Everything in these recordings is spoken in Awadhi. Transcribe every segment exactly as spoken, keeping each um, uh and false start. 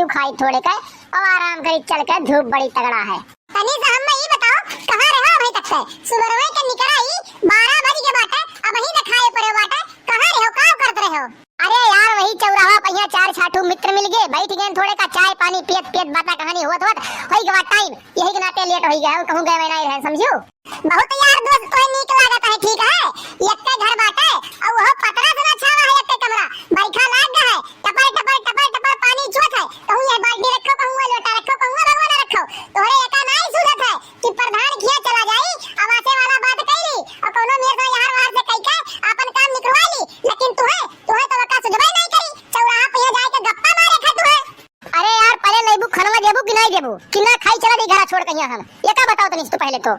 खाई थोड़े के, अब आराम करी, चल के धूप बड़ी तगड़ा है। तनी से हम्मे ई बताओ, कहाँ रहो अभी तक से? सुबह के निकरा ही बारह बज के बाटे, अबहीं न खाए परे बाटे, कहाँ रहो, का करत रहो? अरे यार, वही चौराहा पहिया चार छाठू मित्र मिल गए, बैठ गए थोड़े का चाय पानी पियत पियत बाता कहानी होत होत होई गवा टाइम, यही के नाते लेट होई गया, कहूँ गए मैं नहीं रहे, समझू? बहुत यार दोस्त तोहे नीक लागत है, ठीक है, एक्के घर बाटे, और वो पतरा से ना छावा है, एक्के कमरा, बरखा लाग गया है, टपर टपर टपर टपर पानी चुअत है, कहूँ ये बाल्टी रखो, कहूँ वो लोटा रखो, कहूँ वो भगवाना रखो, तोहरे एका नाई सुझत है कि प्रधान किया चला जाई, आवासे वाला बात कैली, और कौनो मेर से यहाँ वहाँ से कई के आपन काम निकलवा ली, लेकिन तुहे, तुहे तो का सुझबे नहीं करी, चौराहा पे यहाँ जाए के गप्पा मारे खा तुहे। अरे यार, पहले लेबू खनवा देबू कि नहीं देबू, कि ना खाई चला जाई घरा छोड़ के यहाँ हम, ये का बताओ तनी से पहले तो।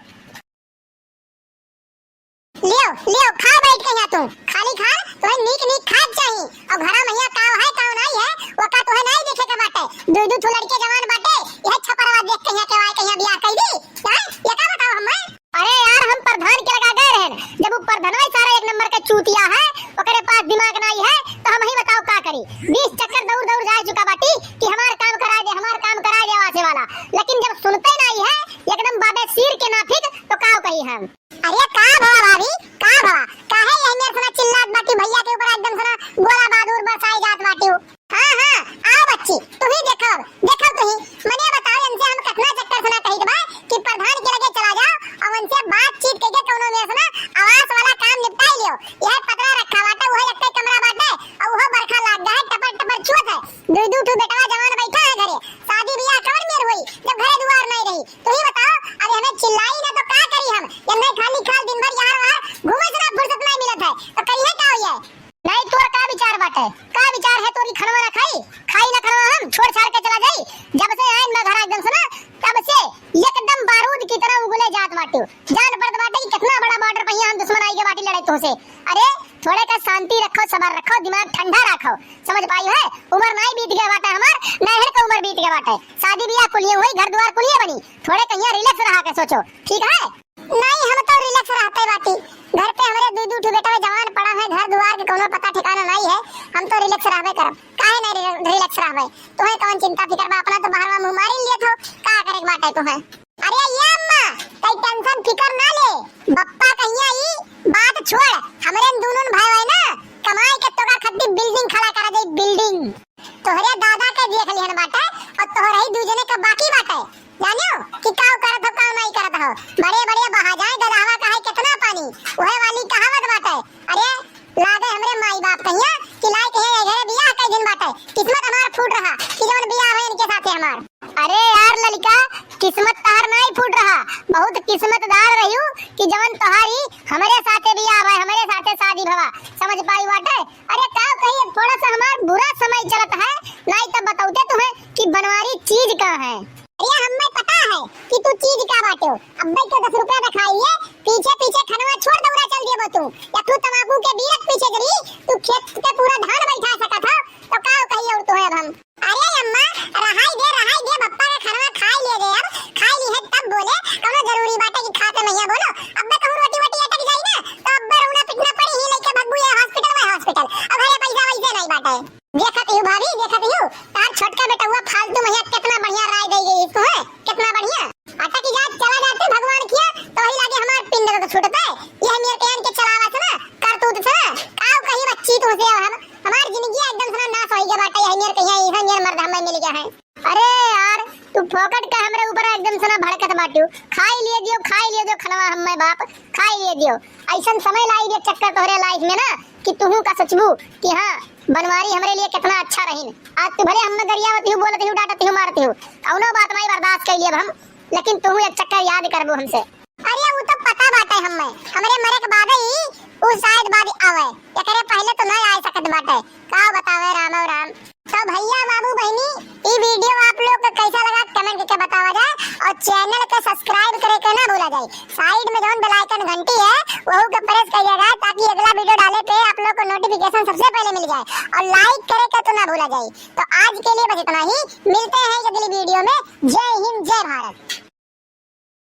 लियो, लियो, खा बैठ के यहाँ तू। खाली खा, तोहे नीक नीक खाए के चाही। और घरा में यहाँ काव है, काव नहीं है, वो का तोहे नहीं देखे के बाटे। दू दू ठो लड़के जवान बाटे, यह छपरवा देख के यहाँ के आए के यहाँ बियाह कर दी। हैं? ये का बताओ हम, हैं? अरे यार, हम प्रधान के लगा गए रहन। जब वो प्रधानवा ही सारा एक नंबर का चूतिया है, ओकरे पास दिमाग नहीं है, तो हम ही बताओ का करी। बीस चक्कर दौड़ दौड़ जा चुका बाटी कि हमार काम करा दे, हमार काम करा दे आवासे वाला। लेकिन जब सुनते नहीं है, एकदम बाबे सिर के नाफिक, तो का कही हम? अरे का भवा भाभी, का भवा? काहे यही मेर सना चिल्लात बाटी भैया के ऊपर, एकदम सना गोला बारूद बरसाई जात बाटी हो? हाँ, हाँ, आओ बच्ची, तू ही देखो, देखो तू ही। मने बताओ, इनसे हम कितना चक्कर सना कही बा कि प्रधान के लगे चला जाओ और उनसे बातचीत करके कौनो मेर सना आवास वाला काम निपटाई लियो। यह पतरा रखा बाटे, वह एक कमरा बाटे और वह बरखा लाग गया है, टपर टपर चुअत है। दू दू ठो बेटवा जवान बैठा है घरे, शादी ब्याह कवन मेर होई जब घरे दुआर नहीं रही? तू ही बताओ, अरे हमें चिल्लाई ना तो का करी हम? जब नहीं खाली खाल दिन भर यहाँ वहाँ घूमे से ना फुर्सत नहीं मिलत है, तो करिए का होइए? नहीं, तोर का विचार बाटे? का विचार है तोरी? खनवा ना खाई, खाई ना खनवा हम, छोड़ छाड़ के चला जाई। जब से आइन मैं घर एकदम से ना, तब से एकदम बारूद की तरह उगले जात बाटे। जान पड़त बाटे कि कितना बड़ा बॉर्डर पहिया हम दुश्मन आई के बाटी लड़ाई तुमसे। अरे, थोड़े का शांति रखो, सबर रखो, दिमाग ठंडा रखो, समझ पाई है? उम्र नहीं बीत गया बाटे हमार, नहर का उम्र बीत गया बाटे। शादी ब्याह कुलिए हुई, घर द्वार कुलिए बनी, थोड़े कहिया रिलैक्स रहा के सोचो, ठीक है? नहीं, हम तो रिलैक्स रहते बाटी। घर पे हमरे दू दू ठो बेटा जवान पड़ा है, घर दुआर के कोनो पता ठिकाना नहीं है, हम तो रिलैक्स रहबे करब। काहे नहीं रि-, रिलैक्स रहबे? तुम्हें कौन चिंता फिकर बा? अपना तो बाहर मुंह मारी लिए थो, का करे के बाटे तुम्हें? अरे ये अम्मा, कई टेंशन फिकर ना ले, बप्पा कहिया ई बात छोड़, हमरे दुनों भाई है ना, कमाई के तोका खट्टी बिल्डिंग खड़ा करा दे, बिल्डिंग। तोहरे दादा के देख लिहन बाटे और तोहरे ही दू जने के बाकी बाटे। जानियो कि काव करत हो, काव नहीं करत हो। बड़े बड़े बहा जाए गदहवा का है कितना पानी, वह वाली कहावत बाटे। अरे लागे हमरे माई बाप कहिया कि लाए कहे ये घरे बियाह कई दिन बाटे, किस्मत हमार फूट रहा कि जवन बियाह है इनके साथे हमार। अरे यार ललिका, किस्मत तहार नहीं फूट रहा, बहुत किस्मतदार रहियो कि जवन तोहारी हमरे साथे बियाह भाई, हमरे साथे शादी भवा, समझ पाई बाटे। अरे का कही, थोड़ा सा हमार बुरा समय चलत है, नहीं तो बतौते तुम्हें कि बनवारी चीज का है। अरे हमें पता है कि तू चीज का बाटे हो। अब्बे के दस रुपया दिखाइए, पीछे पीछे खनवा छोड़ दौड़ा चल दिए तू। या तू तमाकू के बीरक पीछे जरी, तू खेत के पूरा धान बैठा सकत हो, तो का कही और तुम्हें अब हम। अरे अम्मा, रहाई दे, रहाई दे, बप्पा के खनवा खाई ले दे, अब खाई ली है तब बोले, कौनो जरूरी बाटे कि खाते नहीं है बोलो। अब्बे कहूँ रोटी वोटी अटक जाई ना, तो अब्बे रोना पिटना पड़ी ही, लेके भगबू ये हॉस्पिटल में हॉस्पिटल, अब घरे पैसा वैसे नहीं बाटे। देखत ही भाभी, देखत ही, तार छोटका बेटउआ फालतू में यहाँ कितना बढ़िया राय दे गई तू है, कितना बढ़िया। अटक जा, चला जाते भगवान किया, तो वही लागे हमार पिंड तो छूटते। यह मेरे कहन के चलावा से ना, करतूत से ना, काव कही बच्ची तू से हम, हमार जिंदगी एकदम से ना नाश होई गया बाटे, यह मेरे कहिया, यह मेरे मर्द हमें मिल गया है। अरे यार, तू फोकट का हमरे ऊपर एकदम से ना भड़कत बाटियो। खाई लिए दियो, खाई लिए दियो खनवा हमें बाप, खाई लिए दियो। ऐसन समय लाई दियो चक्कर तोहरे लाइफ में ना कि तुहू का सोचबू कि हाँ, बनवारी हमरे लिए कितना अच्छा रहीन। आज तू भले हमें गरियावती हूँ, बोलती हूँ, डांटती हूँ, मारती हूँ, कौनो बात नहीं बर्दाश्त कर लिए हम, लेकिन तुहू एक चक्कर याद करबू हमसे। अरे, उ तो पता बाटे हम्मे, हमरे मरे के बादे ही उ शायद बाद आवे, एकरे पहले तो नहीं आ सकत बाटे। का बतावे रामो राम। तो भैया, बाबू, बहिनी, ई वीडियो आप लोग के कैसा लगा, कमेंट करके बतावा जाए, और चैनल के सब्सक्राइब करे के ना भूला जाए। साइड में जौन बेल आइकन घंटी है, वहू के प्रेस कइल जाए, ताकि अगला वीडियो डाले पे आप लोग को नोटिफिकेशन सबसे पहले मिल जाए, और लाइक करे के तो ना भूला जाए। तो आज के लिए बस इतना ही, मिलते हैं अगली वीडियो में। जय हिंद, जय भारत।